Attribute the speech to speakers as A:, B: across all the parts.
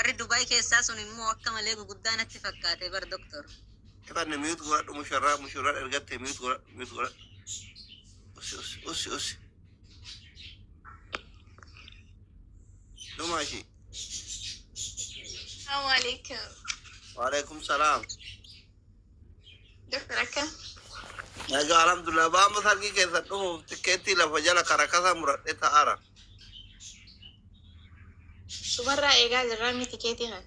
A: Warri Dubaay keessaa sun immoo akka malee guguddaa natti fakkaate bar doktor.
B: Ifanne mute godhadhu musharraa mushurraan ergatte mute godhadhu mute godhadhu. Usi usi usi usi. Dhumaa ishii.
C: Assalamu alaikum.
B: Waalaikum salaam.
C: Doktor akkam?
B: Nagaa alhamdulillah baama sargii keessan dhufuuf tikkeettii lafa jala karakasa muradhe ta'ara.
C: Subarraa eegaa jirraa miti keetii kana.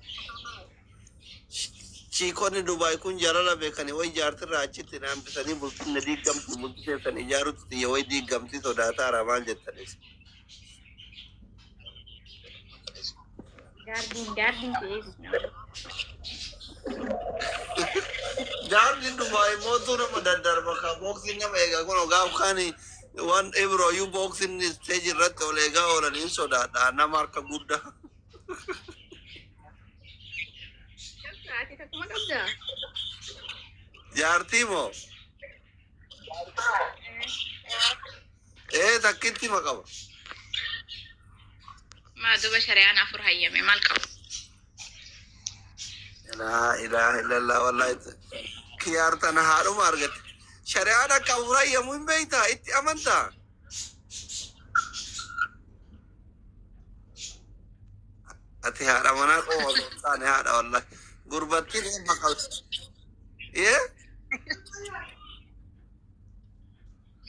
B: Chiikonni Dubaay kun jaalala beekanii way jaartirraa achitti na hambisanii bultiin na diiggamti bultii keessan ijaarutti xiyya way diiggamti sodaataara maal jettanis.
C: Gaardiin gaardiin si eegsisna.
B: Jaartiin Dubaay mootuu nama daddarba ka booksiin nama eega kun gaaf kaani waan ibrooyyuu booksiin isteeji irratti ol eegaa oolan hin sodaadha nama harka guddaa.
C: Doktor ati takkuma qabdaa?
B: Jaartii moo? Ee takkitti ma qaba.
C: Maa duba shari'aan afur hayyame maal qabu?
B: Laa ilaaha illallah wallahi kiyaar tana haadhuma argatte. Shari'aan akka afur hayyamu hin beektaa itti amantaa? Ati haadha manaa qofa osoo hin taane haadha wallahi. Gurbattiin eebba qabdi. Yee?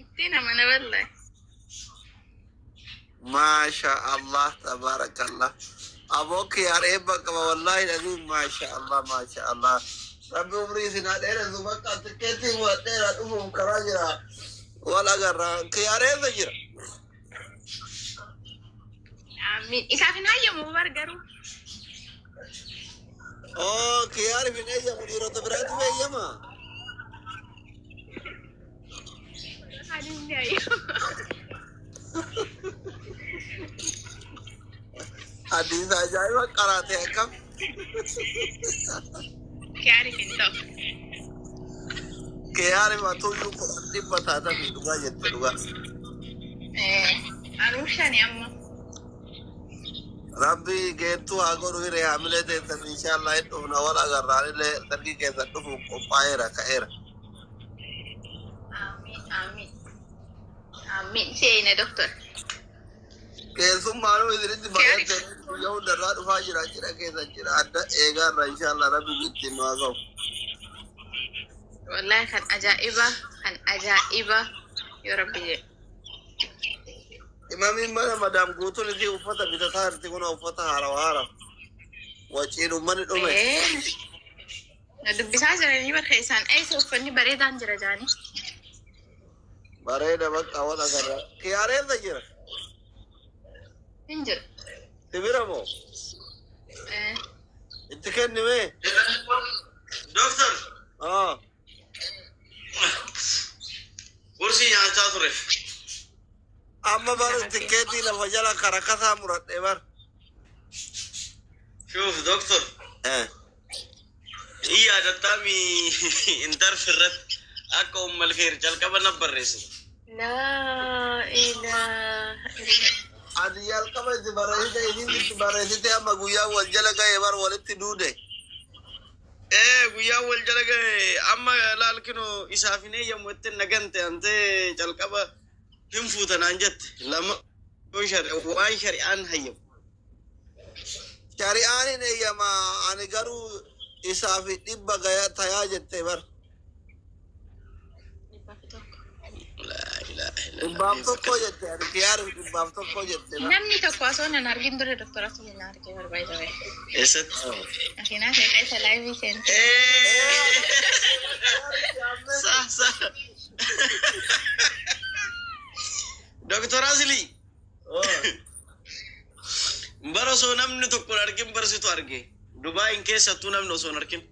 C: Ittiin amana wallahi.
B: Maasha Allah tabaarakallah. Aboo kiyaar eebba qaba wallahi dhabiin maasha Allah maasha Allah. Rabbi umrii isin haa dheeressu bakka tikkeettii muradheera dhufuuf karaa jira. Wal agarra kiyaar eessa jira?
C: Amiin. Isaaf hin hayyamu bar garuu.
B: Oo kiyaar hin eeyyamu dhiirota biraatu eeyyama.
C: Ani hin hayyamu.
B: Hadiisa ajaa'iba qaraate akkam.
C: Kiyaariif hin ta'u.
B: Kiyaari matuyyuu kudhan dhibba taatamii dhugaa jette dhugaa.
C: Anuu shani amma.
B: Rabbi geettuu haa godhu hiree haamilee teessan inshallah hin dhufna wal agarraanillee sargii keessan dhufuuf qophaa'eera ka'eera.
C: Amiin amiin. Amiin. Si'eena doktor.
B: Keessummaanuu isinitti
C: Kiyaariif.
B: baay'ate guyyaa hundarraa dhufaa jira jira keessan jira adda eegaarra inshallah rabbi ittiin nu haa ga'u.
C: Wallahi kan ajaa'iba kan ajaa'iba yoo rabbi jedhe.
B: Imamiin mana madaam guutuun isii uffata bitataa jirti kun uffata haarawa haara. Waciin uummanni dhume.
C: Ee, na dubbisaa jiranii bakka isaan eessa uffanni bareedaan jira jaanii.
B: Bareeda bakka wal agarra. Kiyaareessa jira.
C: Hin jiru.
B: Sibira moo?
C: Ee,
B: Itti kennimee?
D: Doctor,
B: Ah.
D: qursii nyaachaa ture.
B: Amma bar tikkeetii lafa jala karakasaa muradhe bar.
D: Shuuf, doctor.
B: Eh.
D: Hin yaadattaami intarfi irratti akka ummal keer jalqaba na barreessite.
C: Laa ilaaha illallah.
B: Ati jalqaba itti barreessite isiin itti barreessite amma guyyaa wal jala ga'e bar walitti duude.
D: Ee guyyaa wal jala ga'e amma laalkino isaaf hin eeyyamu itti nagante antee jalqaba hin fuutanaan jette lama waan shari'aan hayyamu.
B: Shari'aan hin eeyyama ani garuu isaaf dhibba gaya tayaa jette bar.
C: Dhibbaaf tokko.
D: Laa ilaaha illallah.
B: Dhibbaaf tokko jette ani kiyaariif dhibbaaf tokko jette bar.
C: Namni tokko osoo nan argin dura doktor Asii na argee barbaada.
D: Eessatti?
C: Makiinaa kee keessa laayivii seente.
D: Ee sa sa. Doktor Asli. Bara osoo namni tokko hin argin barsitu arge. Dubaayin keessattuu namni osoo hin argin.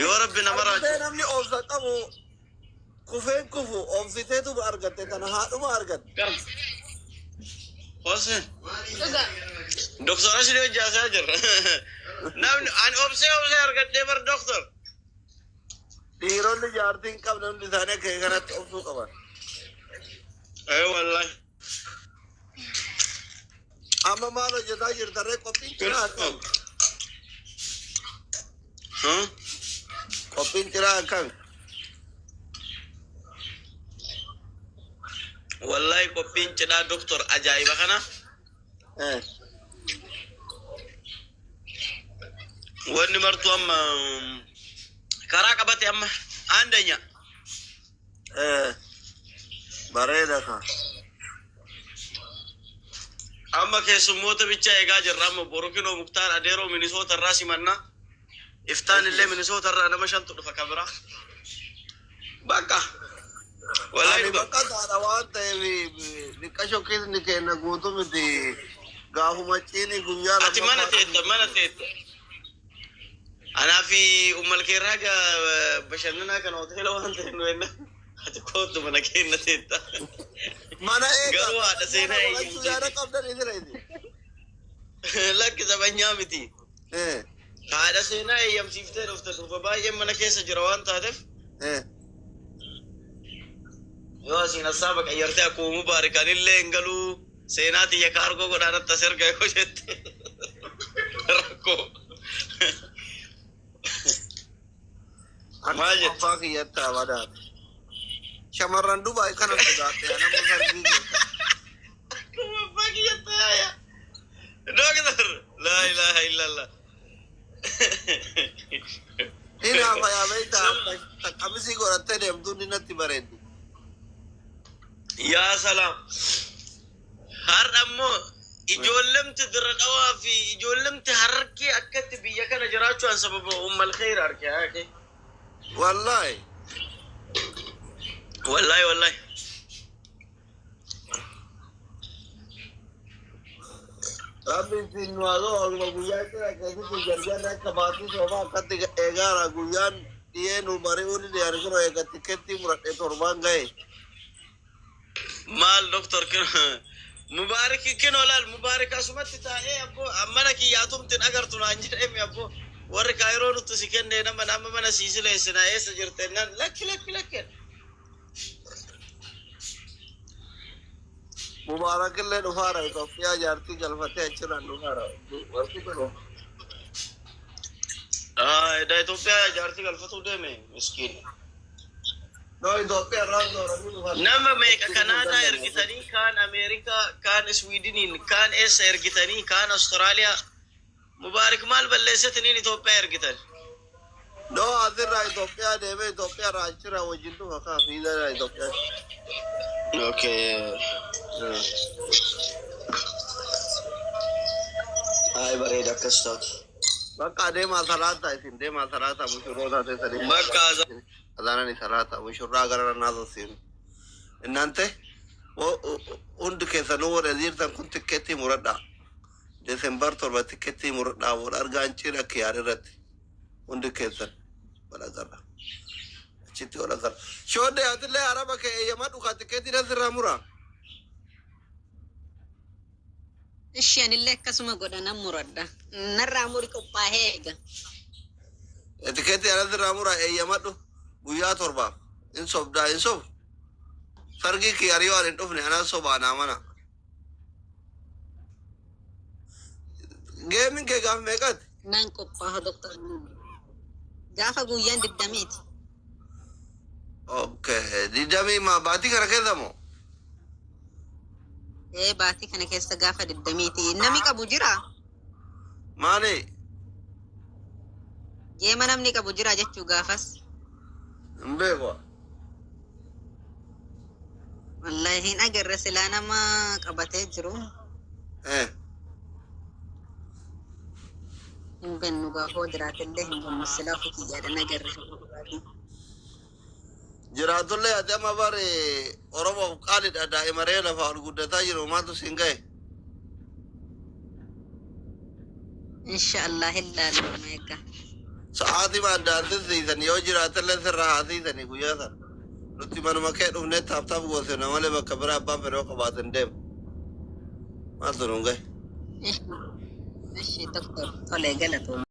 D: Yoo Rabbi nama
B: Argitee
D: raaju.
B: namni obsa qabu kufeen kufu obsiteetu argatte tana haadhuma argatte.
D: Kam? Hoseen.
C: Dhugaa.
D: Doktor Asli hojjaasaa jira. Namni ani obsee obsee argadhee bar doktor.
B: Dhiironni jaartii hin qabne hundi isaanii akka kanatti obsuu qaban.
D: Ee wallahi.
B: Amma maal hojjetaa jirta ree? Qophiin cidhaa akkam? Qophiin cidhaa akkam?
D: Wallahi qophiin cidhaa, doktor, ajaa'iba kana. Wanni martuu amma karaa qabate, amma aandanya.
B: Bareeda ka.
D: Amma keessummoota bicha eegaa jirra. Amma boru kinoo Muktaar Adeeroo Minisoota irraa simannaa. Iftaan illee Minisoota irraa nama shantu dhufa kabira. Bakka. Wallahi
B: Ani
D: dhuga.
B: bakka taadha waan ta'eef dhiqqa shokkisni kenna guutuu miti, gaafuma ciini guyyaa
D: Ati mana teetta, mana teetta. Anaa fi ummal keerraa bashannanaa kana hoteela waan ta'eef nu enna. Ati kootu mana keenya teetta.
B: Mana eega.
D: Garuu haadha seenaa
B: godhachuu yaada qabdan isira isi.
D: Lakki, sabanyaa miti. Haadha seenaa eeyyamsiiftee dhufte, dhufa baay'een mana keessa jira waan taateef. Yoo asiin hassaaba qayyartee akkuma mubaarikanillee hin galuu, seenaa tiyya kaargoo godhaanatti as erga yoo jette rakkoo. Maal jette?
B: Abbaa kiyyatti abadaati. Shamarran Dubaay kana sodaadhe nama sarbii keessa.
D: Akkuma abbaa kiyyatti haaya. Doktor, laa ilaaha illallah.
B: Hinaafa yaa beektaa, qamisii godhattee deemtuun ni natti bareeddi.
D: Yaa salaam. Har'a ammoo ijoollemti Dira Dhawaa fi ijoollemti Harargee akkatti biyya kana jiraachuudhaan sababa ummal kheyr arge haake.
B: Wallaahi.
D: Wallahi, wallahi.
B: Rabbi ittiin nu haa ga'u, waluma guyyaa cidha keessatti gargaarri akka maatii soofaa akkatti eegaara, guyyaan dhiyee nu bari'uu ni dhiyaani kun eega tikkeettii muradhe torbaan ga'e.
D: Maal doktor, kino Mubaarik, kinoo laal, Mubaarik asumatti taa'ee, "Abbo, mana kiyyaatumtin agartu," naan jedhemi. "Abbo, warri Kaayiroo nutti si kenne nama nama mana siisileessina, eessa jirte?" Naan, "Lakki, lakki, lakki."
B: Mubaarak illee dhufaara, Itoophiyaa jaartii galfatee achirraan dhufaara. Warri kun
D: Eda Itoophiyaa jaartii galfatuu deeme, miskiin.
B: No, Itoophiyaa irraa dooranii dhufan.
D: Nama meeqa Kanaadaa ergitanii, kaan Ameerikaa, kaan Iswiidiniin, kaan eessa ergitanii, kaan Awustiraaliyaa. Mubaarik maal balleessitiniin Itoophiyaa ergitan?
B: No, asirraa Itoophiyaa deemee Itoophiyaa irraa achirraa wajjin dhufa kaa fiizaa Itoophiyaa.
D: Okay. Ay, bareeda akkas taatu.
B: Bakka deemaa salaataa, isin deemaa salaataa, mushuroota teessanii.
D: Bakka
B: Azaanani salaataa mushurraa gara rannaa sosiinu. Innante hundi keessanuu warra jirtan kun tikkeettii muradhaa. Desembar 7 tikkeettii muradhaa, wal argaan cidha kiyaan irratti hundi keessan wal agarra. Achitti wal agarra. Shoodde, atillee araba kee eeyyamadhu kaa tikkeettii asirraa muraa.
A: Ishi, anillee akkasuma godha, nan muradha. Narraa muri, qophaa'ee eega.
B: Tikeettii asirraa muraa, eeyyamadhu guyyaa 7f hin sobdaa, hin sobu. Sargii kiyyaar yoo ani hin dhufne anan sobaa naa mana. Geemiin kee gaaf meeqati?
A: Nan qophaa'a, doktor. Gaafa guyyaan 20ti.
B: Okay, 20 ma baatii kana keessa moo?
A: Ee, baatii kana keessa gaafa 20ti. Namni qabu jira?
B: Maali?
A: Geema namni qabu jira jechuu gaafas.
B: Hin beeku.
A: Wallahi hin agarre, silaa nama qabatee jiru. Hin bennu, gaafoo jiraatellee hin bennu, silaa ofii kiyyaadhaan agarre.
B: Jiraatullee ati amma bari Oromoof qaalidha, daa'ima ree lafaa ol guddataa jiru maaltu siin ga'e?
A: Insha Allah hin laallu eega.
B: Sa'aatii maaddaantin siisan yoo jiraatellee sirra haa siisanii guyyaa sana. Nuti manuma kee dhufnee taaptaap goosifna malee bakka biraa abbaan fedhoo qabaatin deemu. Maaltu nuun ga'e?
A: Ishi doktor, tolee, galatooma.